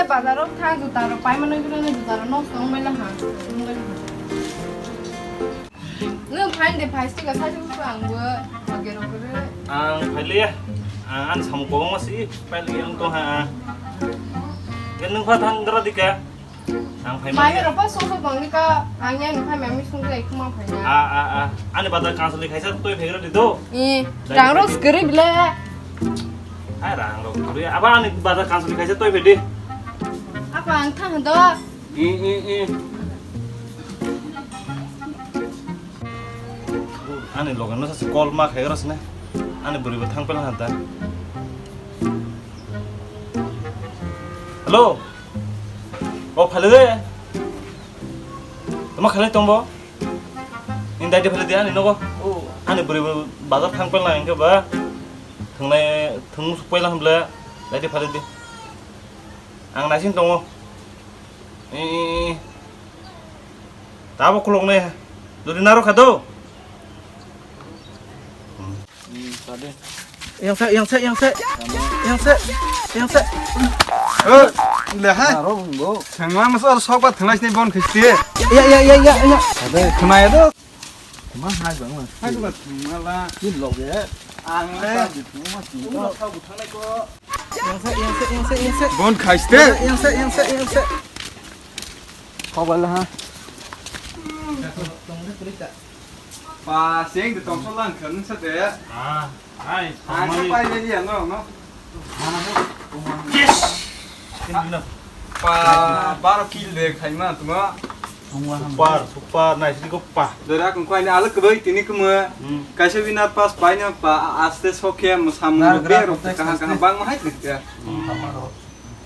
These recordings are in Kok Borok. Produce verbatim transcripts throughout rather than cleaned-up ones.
Bazar o thang juta rok pai mano gini juta rok nok tong bai lang ha. Nwng phain de phai stika sai sung ang bo. Oke rok re. Ang phailiya. Ang ani samung kobangma si phailiya ang tong ha. Nwng pha thang gra dika. Ang phai mani mani. Rok pa sung sung bang nika ang yang phai mami sung jai kuma phai na. A a a. Ani bazar kansali khaisa toi phegra di do. I rang rok skiri bile. Ai rang rok skiri. Aba ani bazar kansali khaisa toi phedi. Apa ang thang do. I i i. Ani loge no sa call ma khagra sne. Ani buri bo thang pel hanta. Hello. O phale de. Tama khale tongbo. Ni dai de phale de ani nogo. O ani buri bazar thang pel na engke ba. Thangnai thung suk pel hamle. Dai de phale de. Ang naising tongo. E. Tabo khulok ne. Jodi naro khado. Yang se, yang se, yang se. Yang se, yang se. Eh, le hai. Aro bo. Thangma mas or sok ba thanglai sini bon khisti. Ya, ya, ya, ya, ya. Ade, khmai do. Khma hai bang ma. Hai ba thangma la. Ni log ye. Ang le. Thangma si. Thangma thau bu thanglai ko. Yang se, yang se, yang se, yang se. Bon khaiste. Yang se, yang se, yang se. Sok ba la ha. Tong de kulita. Pa, seng de tong so lang khan sa de. Ah, ai, ang sa pai le ya no, no. Yes. Pa, baro kill de khai ma tuma. Super, super, nice ni ko pa. Dora kun kwai ni alak kbai tini kuma. Hmm. Kaisa winner pass pai na pa, aste sokhe mo samung ro be ro kaha kaha bang ma hai trik ya. Hmm.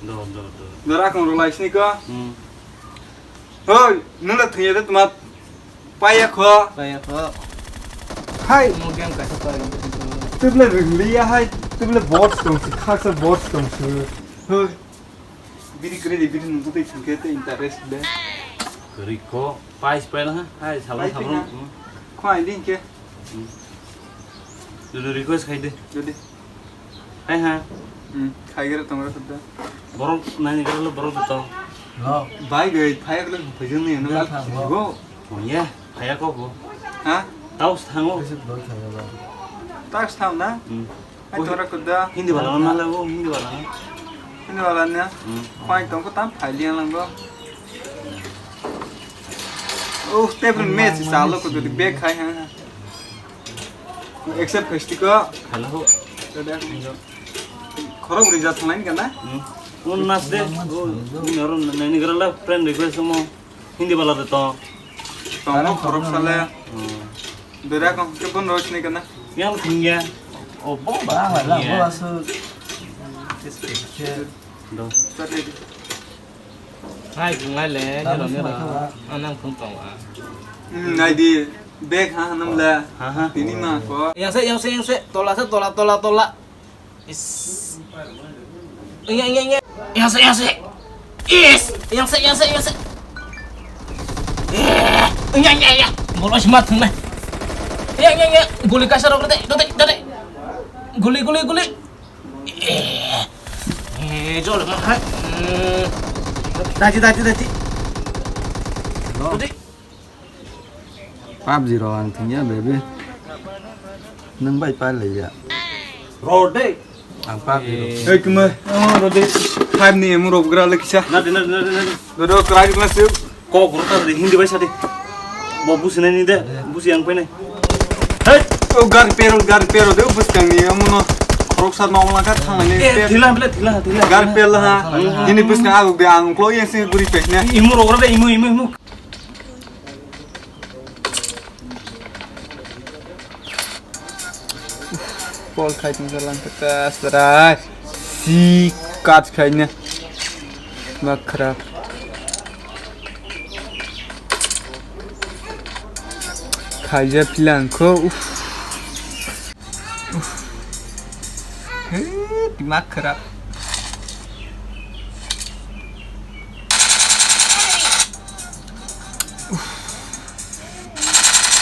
Do, do, do. Dora kun ro lai sini ko. Hmm. Hoi, nula thuye de tuma. Paya kho. Paya kho. Hai. Mo game kaisa paya. Table ringliya hai. Table board tong si, khaksa board tong si. Hoi. Biri kre de biri nungkutei sungke te interest de. Kri ko. Pais pela ha. Hai, sabang sabang. Kho ai din ke. Jodi request khai de. Jodi. Hai ha. Hmm, khai gere tong ra da. Borok nani gere lo borok to. No. Bai gai phai gele phai jeng ni no. Go. Oye, phaya ko bo. Ha? Tau thango. Tau thang na? Hmm. Ai tora ko da. Hindi wala na la bo, hindi wala. Hindi wala na. Hmm. Khai tong ko tam phai liang lang bo. Oh, table match sa lo ko de bag khai ha. Accept festival. Hello. Khorok rijak thanglaini kana? Hmm. Un nas de. Oh, ini orang nani gerala friend request mo. Hindi bala de to. Tamo khorok sale. Hmm. Dera kong ke pun roj ni kana? Yang tingya. Oh, bo ba. Ba ba la, bo asu. Do. Hai, kungai le, nero nero. Anang thung tong a. Hmm, nai di. Bag ha hanam la. Ha, ha. Tini ma ko. Yang se, yang se, yang se. Tola se, tola, tola, tola. Is. Iya, iya, iya. Yang se, yang se. Is. Yang se, yang se, yang se. Eh. Iya, iya, iya. Bolos mat na. Iya, iya, iya. Guli kasar rok de, de, de. Guli, guli, guli. Eh. Eh, jol ma hai. Hmm. Dati, dati, dati. Dati. PUBG rok ang thwngya, baby. Nwng bai pai laiya. Rode. Ang PUBG rok. Hey, kuma. Oh, rode. Five ni emu rok gra le kisa. Na de, na de, na de, na de. Dodo, krai glass. Kok rok ta de, Hindi bai sa de. Bo businai ni de, busi ang pai nai. Hey. Oh, gari pero, gari pero de, bus kang ni emu no. Rok sa nong lang ka thang ni. Eh, thila, thila, thila, thila. Gari pel ha. Ini bus kang aku ge ang klo yang si guri pe ne. Imu rok gra de, imu, imu, imu. Call khai tong lang ka srai. Si cut khai ne. Ma khrap. Khaija philang kho. Uff. Uff. He, dimak khrap.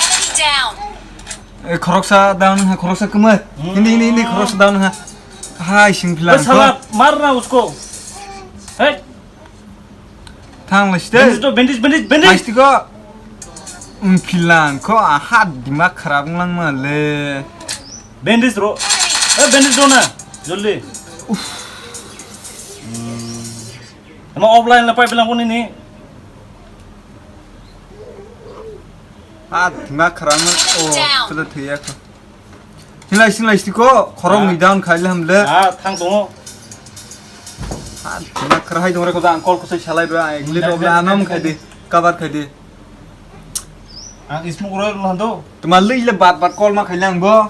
Enemy down. Eh, khoroksa down ha, khoroksa kwmwi. Hmm. Hindi, hindi, hindi, khoroksa down ha. Hai, sing philang. Sala, mar na usko. Hey. Thang lai site. Bandage do, bandage, bandage, bandage. Plastic o. Wngphilang kho, aha, dimag kharap wnglang ma le. Bandage ro. Eh, bandage do na. Joldi. Uff. Hmm. Ama offline la pipe lang kuni ni. Ha, dimag kharap wnglang. Oh, sila thuya kho. Singlai, singlai, siko, khorok ni down khai le hamle. Ah, thang tongo. Ah, na khara hai dong re ko, ang call ko sai salai ba, ang le dog le anam khai di, cover khai di. Ang smoke roi lo hando. Tuma le ile bat bat call ma khai le ang bo.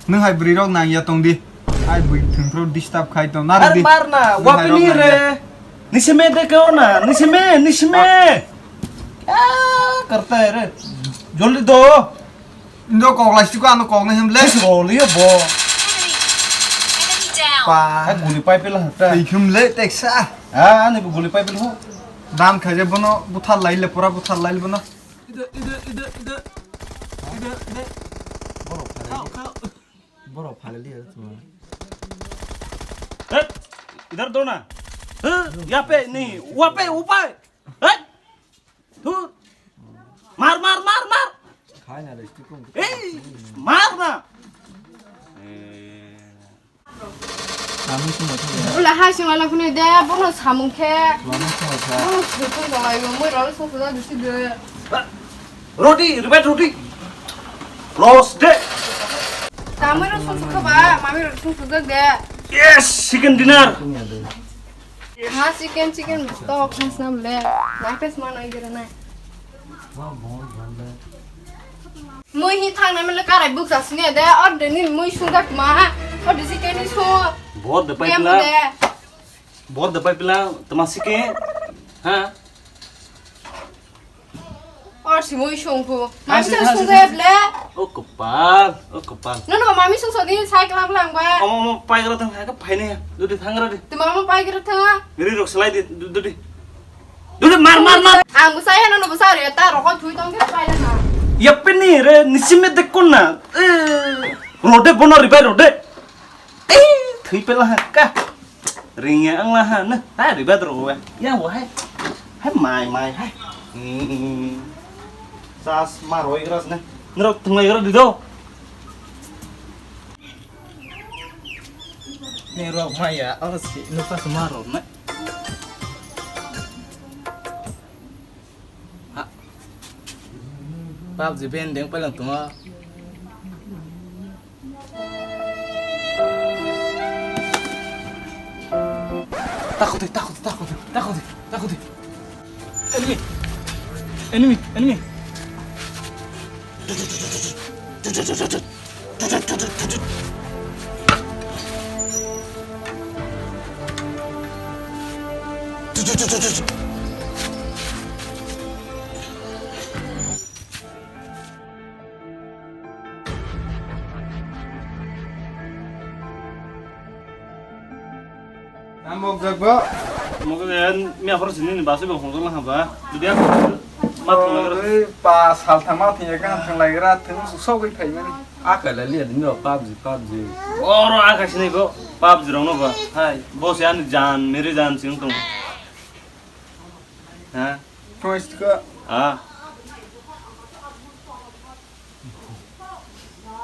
Nung hai bri rok nang ya tong di. Hai bui thung pro disturb khai tong na di. Mar na, wapini re. Nisime de ko na, nisime, nisime. Kya karta hai re? Joldi do. Indo kok lai siko ano kok ni himle. Siko liyo bo. Enemy down. Pa. Ha guli pipe la hata. Tei himle teksa. Ah, ani bo guli pipe ho. Dan khaje bono buthar laile pura buthar laile bono. Ida, ida, ida, ida. Ida, ida. Borok phale. Khao, khao. Borok phale liya tuma. Hey, idhar do na. Huh? Yape nahi, wape, upai. Hey! Dur. Mar, mar, mar, mar. Khai na re, stikung. Ei, mar na. Samung sung thang ya. Ula hai sung ala kune de, bono samung khe. Samung sung thang. Bono sung thang lai, moi rang sung thang bisi de. Roti, ribat roti. Los de. Tamoi rang sung thang ba, mami rang sung thang de. Yes, chicken dinner. Sung ya de. Ha, chicken, chicken, to khas nam le. Nai pes ma nai gere nai. Mui hi thang nai mele karai buk jasini de, or de ni mui sung dak ma, or de chicken ni sung. Bor de pai pla. Bor de pai pla, tama chicken. Ha? Or si mui sung ku. Mami sa sung de ble. O kopal, o kopal. No, no, mami sung so di sai klang klang ba. Omo, omo, pai gra thang, ha, ka pai ne. Dudi thang gra di. Tu mama pai gra thang. Ngiri rok selai di, du-, dudi. Dudi mar, mar, mar. Ang bu sai no, no bu sai re, ta rokon thui tong ke pai na. Ya pini re, nisime de kona. Eh, rode bono ribai rode. Ei, thui pela ha ka. Ring ya ang la ha na. Ha, ribat ro wa. Ya wa hai. Hai mai mai hai. Hmm. Sas ma roi gras na. Nro thung lai gras di do. Ne ro ma ya. Oro si no pas ma ro na. Ha. PUBG ban deng palang tongo. Takoti, takoti, takoti, takoti, takoti. Enemy. Enemy, enemy. Amok jak ba. Mok yan mi aphor sini ni basi bang hongkol ha ba. Jodi ak mat ko lagara. Oi, pa sal thang ma thang ya kan thang lagara thang sok sok wi phai mani. Aka la liya dino PUBG, PUBG. Oro aka sini ko PUBG rong no ba. Hai, boss yan jan, mere jan sing tong. Ha? First ka. Ah.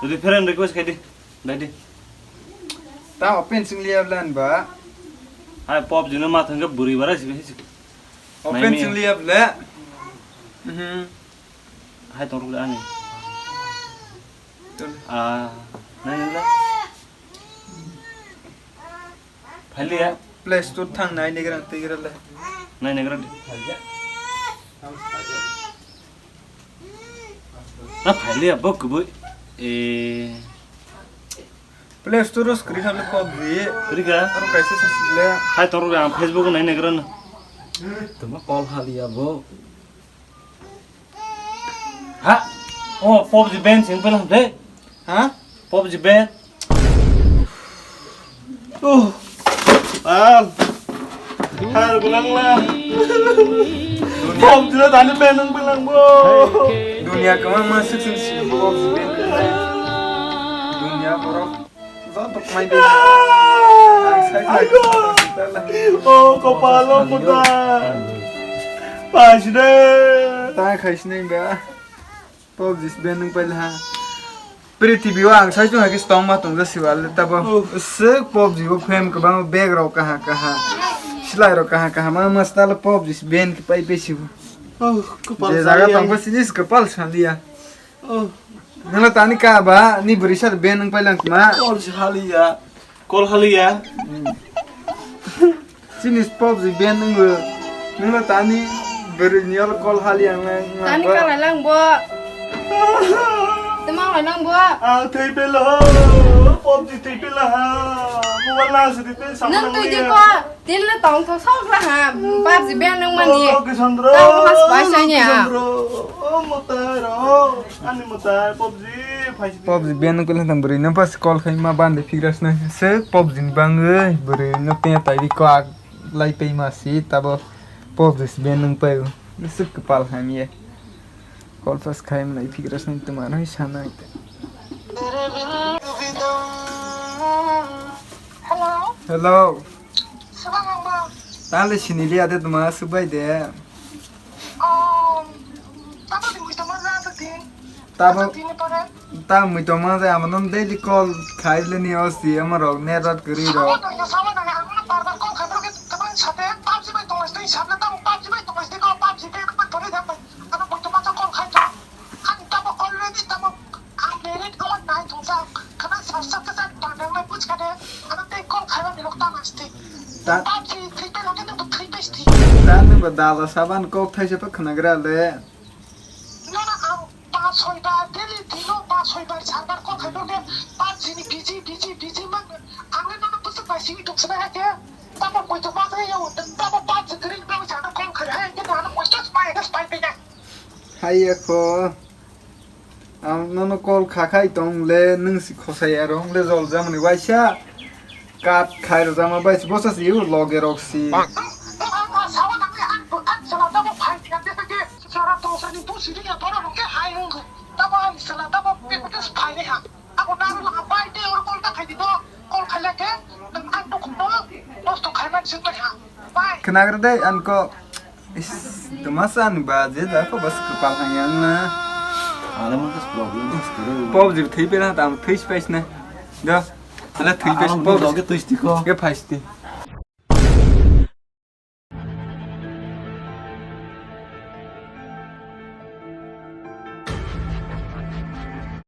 Jodi friend request khai di. Dai di. Ta open sing liya blan ba. Hai PUBG no ma thang ke buri bara si. Open sing liya bla. Mhm. Hai tong ruk ani. Ah, nai nai. Phailiya. Play Store thang nai negra twi gra le. Nai negra di. Na phailiya bo kubui. Eh. Play Store o screen hable PUBG. Rika. Aro kaisa sa sile. Hai tong ruk ang Facebook nai negra no. Tuma call haliya bo. Ha? Oh, PUBG ban sing pelang de. Ha? PUBG ban. Oh. Al. Har bilang lah. PUBG lo tadi ban nang bilang bo. Dunia kemang masuk sing si PUBG ban. Dunia borok. Jotok mai de. Ayo. Oh, kopalo puta. Paiside. Ta khaisini ba. PUBG se ban nung paila ha. Prithibi o ang sai chung hai khe tong ma tong jasi wale tabo. Oh. Sik PUBG o fan kwbang bag rok kaha kaha. Slai rok kaha kaha ma ma style PUBG se ban khe pai pai si. Oh, kwpal je jaga saliya. Tong ko sinis kwpal saliya. Oh. Nala tani ka ba ni bwrwi sa ban nung paila ma. Kol si haliya. Kol haliya. Chini PUBG ban nungbo. Nungla tani bwrwi ni olo kol haliya nang. Tani kalai lang bo. Tama lai lang bo. Ah, thei pelo. PUBG thei pelo ha. Mobile na sidi pe sama. Nang tu je ko. Til le tong thok sok la ha. PUBG ban nung mani. Oh, Kisandro. Tao mas bai sa nya. Kisandro. Oh, motor. Oh, ani motor. PUBG. PUBG ban nung kula tang bwrwi no pas kol khai ma bande figras na se PUBG ni bangwi bwrwi no te tai ri kwak lai pai ma si tabo PUBG se ban nung pai se kwpal ham ye kol pas khai ma lai figras na tuma no sana. Hello. Hello. Tale sinili ade tuma subai de. Oh, tabo di muitoma na sa di. Tabo. Sa di ni pore. Ta muitoma jai amo non daily call khai le ni osi amo rok net rot kri rok. Sama nang, sama nang, ang bar bar call khai rok ke teman sate PUBG bai tong sate sabna tabo PUBG bai tong sate ko PUBG ke ko pore da. Ano muitoma sa call khai to. Ang tabo already tabo ang merit ko nai tong sa. Kana sa sa ka sa ta nang mai puch ka de. Ano te call khai ni rok ta mas te. Ta- PUBG three pay rok ke to three pay sti. Ta ni ba dala saban kok thai se pa khna gra le. Nono ang pa soi bar, daily dino pa soi bar, sar bar call khai rok de, PUBG ni busy, busy, busy man. Ang le nono pusuk bai simi tuk sina hake, tamo koi to ma khai yo, tamo PUBG kering bang jana call khai hai, ke nono koi to spy, spy pe na. Hai ya ko. Ang nono call kha khai tong le, nung si khosai aro, le jol jamani waisa. Kat khai rok jama bai si bosa si u loge rok si. Ang, ang, ang, sawa nang le, ang, ang, sala tamo phai tiga de ke. Sara tongsa ni pusi ri ya boro rok ke hai hung. Tabo ang sala tabo pe pe phai ni ha. Ako nang la bai te or kol ta khai di do. Kol khai la ke. Nang ang to ko. Dos to khai man sing ha. Bai. Khnagra dai an ko. Is to masa ni ba je da ko bas ko pal hang yang na. Ada mo kas problem kas karo. PUBG thei pe na tam thei space na. Do. Ala thei pe. Ano PUBG doge tuisti ko. Ke phaisti.